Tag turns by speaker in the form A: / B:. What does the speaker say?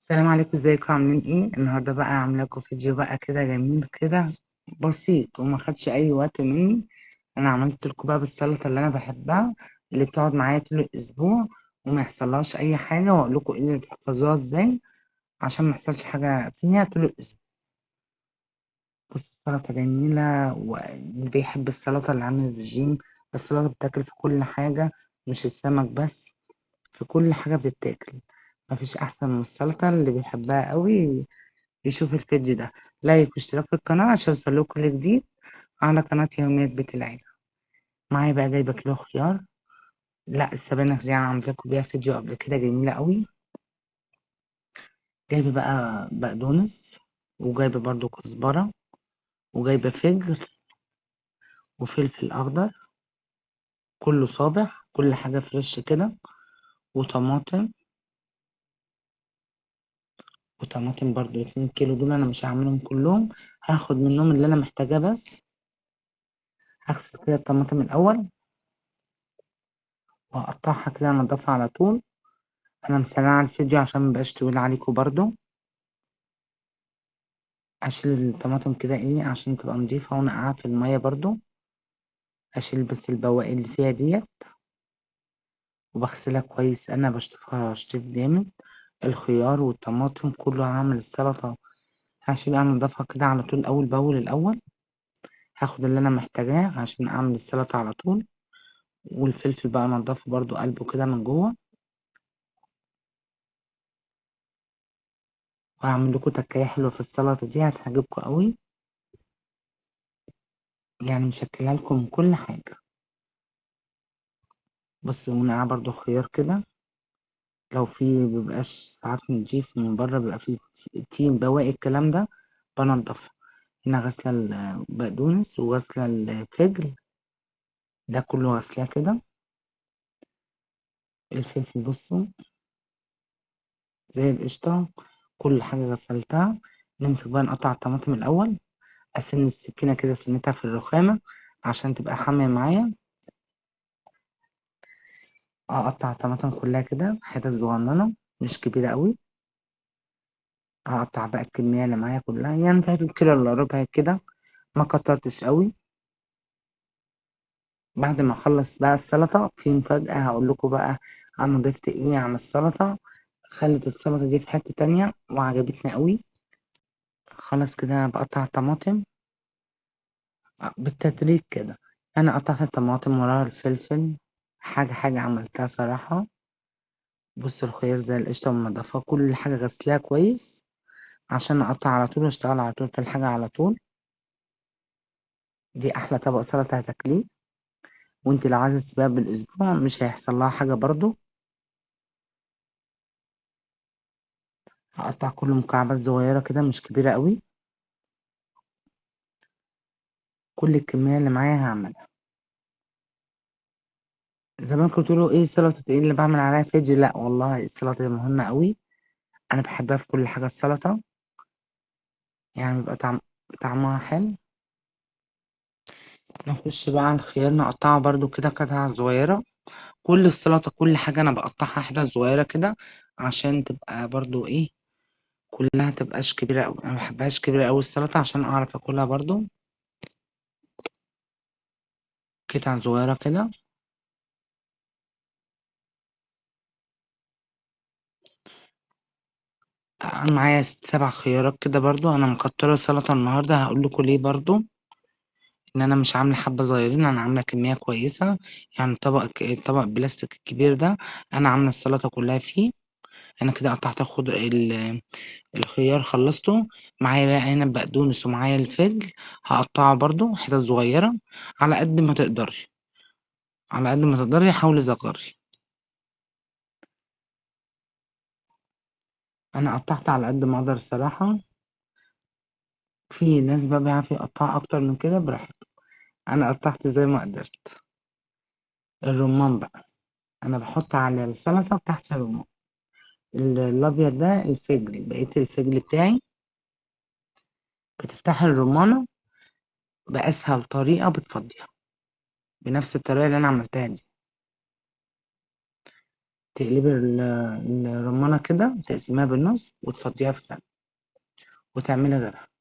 A: السلام عليكم، ازيكم عاملين ايه؟ النهارده بقى عامله لكم فيديو بقى كده جميل كده بسيط وما خدش اي وقت مني. انا عملت لكم بقى بالسلطة اللي انا بحبها اللي بتقعد معايا طول الاسبوع وما يحصلهاش اي حاجة، واقول لكم ايه اللي تحفظوها ازاي عشان ما يحصلش حاجة فيها طول الاسبوع. بصوا السلطة جميلة، واللي بيحب السلطة اللي عامل رجيم، السلطة بتاكل في كل حاجة مش السمك بس، في كل حاجة بتتاكل، مفيش احسن من السلطة. اللي بيحبها قوي يشوف الفيديو ده، لايك واشتراك في القناة عشان يوصلكوا كل جديد على قناة يوميات بيت العيلة. معايا بقى جايبة كيلو خيار، لا السبانخ دي انا عملت لكم بيها فيديو قبل كده جميلة قوي. جايبة بقى بقدونس، وجايبة برضو كزبرة، وجايبة فجل وفلفل اخضر كله صابح، كل حاجة فريش كده، وطماطم، وطماطم برضو 2 كيلو. دول انا مش هعملهم كلهم، هاخد منهم اللي انا محتاجاه بس. هغسل كده الطماطم الاول وهقطعها كده انضفها على طول. انا مسرعة الفيديو عشان مبقاش طويل عليكم برضو. اشيل الطماطم كده ايه عشان تبقى نضيفه ونقعها في المية برضو، اشيل بس البواقي اللي فيها ديت، وبغسلها كويس. انا بشطفها شطيف جامد. الخيار والطماطم كله هعمل السلطة، هشيل انا انضفها كده على طول اول باول. الاول هاخد اللي انا محتاجاه عشان اعمل السلطة على طول. والفلفل بقى انضفه برضو قلبه كده من جوه. وهعمل لكم تكايه حلوة في السلطة دي هتعجبكم قوي، يعني مشكلها لكم كل حاجة. بصوا ونقع برضو خيار كده، لو في بيبقاش ساعات نضيف من بره بيبقى فيه تين بواقي الكلام ده بنضفه. هنا غاسله البقدونس وغاسله الفجل ده كله غاسلاه كده. الفلفل بصوا زي القشطه، كل حاجة غسلتها. نمسك بقى نقطع الطماطم الاول، اسن السكينة كده سنتها في الرخامه عشان تبقى حامية معايا. اقطع الطماطم كلها كده حتت صغننه مش كبيرة قوي. هقطع بقى الكمية اللي معايا كلها، يعني في حدود كيلو الا ربع كده، ما كترتش قوي. بعد ما اخلص بقى السلطة في مفاجاة هقول لكم بقى انا ضفت ايه على السلطة، خلت السلطة دي في حتة تانية وعجبتني قوي. خلاص كده بقطع الطماطم بالتدريج كده. انا قطعت الطماطم وراها الفلفل، حاجة حاجة عملتها صراحة. بصوا الخيار زي القشطه ومنضفاه، كل حاجة غسلاها كويس عشان اقطع على طول واشتغل على طول في الحاجة على طول. دي احلى طبق سلطة هتاكليه، وانت لو عايزه تسيبيها بالاسبوع مش هيحصل لها حاجة برضو. هقطع كله مكعبات صغيرة كده مش كبيرة قوي، كل الكمية اللي معايا هعملها. زمان كنتوا تقولوا ايه سلطة ايه اللي بعمل عليها فيديو، لا والله السلطة دي مهمة قوي، انا بحبها في كل حاجة السلطة، يعني بيبقى طعمها حلو. نخش بقى على الخيار، نقطعه برضو كده قطع صغيرة. كل السلطة كل حاجة انا بقطعها حتت صغيرة كده عشان تبقى برضو ايه كلها تبقاش كبيرة قوي، انا ما بحبهاش كبيرة قوي السلطة عشان اعرف اكلها برضو. قطع صغيرة كده. انا معايا 7 خيارات كده برضو، انا مكتره السلطة النهارده هقول لكم ليه برضو، ان انا مش عامله حبه صغيرين، انا عامله كمية كويسة. يعني الطبق البلاستيك الكبير ده انا عامله السلطة كلها فيه. انا كده قطعت الخيار خلصته. معايا بقى هنا البقدونس ومعايا الفجل، هقطعه برضو حتت صغيرة على قد ما تقدري، على قد ما تقدري حاولي صغري. انا قطعت على قد ما اقدر الصراحة، في ناس بقى بيعرفوا يقطعوا اكتر من كده براحتهم، انا قطعت زي ما قدرت. الرمان بقى انا بحط على السلطة بتاعت الرمان الابيض ده، الفجل بقية الفجل بتاعي. بتفتحي الرمانه باسهل طريقه، بتفضيها بنفس الطريقة اللي انا عملتها دي. تقلبي الرمانة كده، تقسميها بالنص وتفضيها في سلة وتعملي غيرها.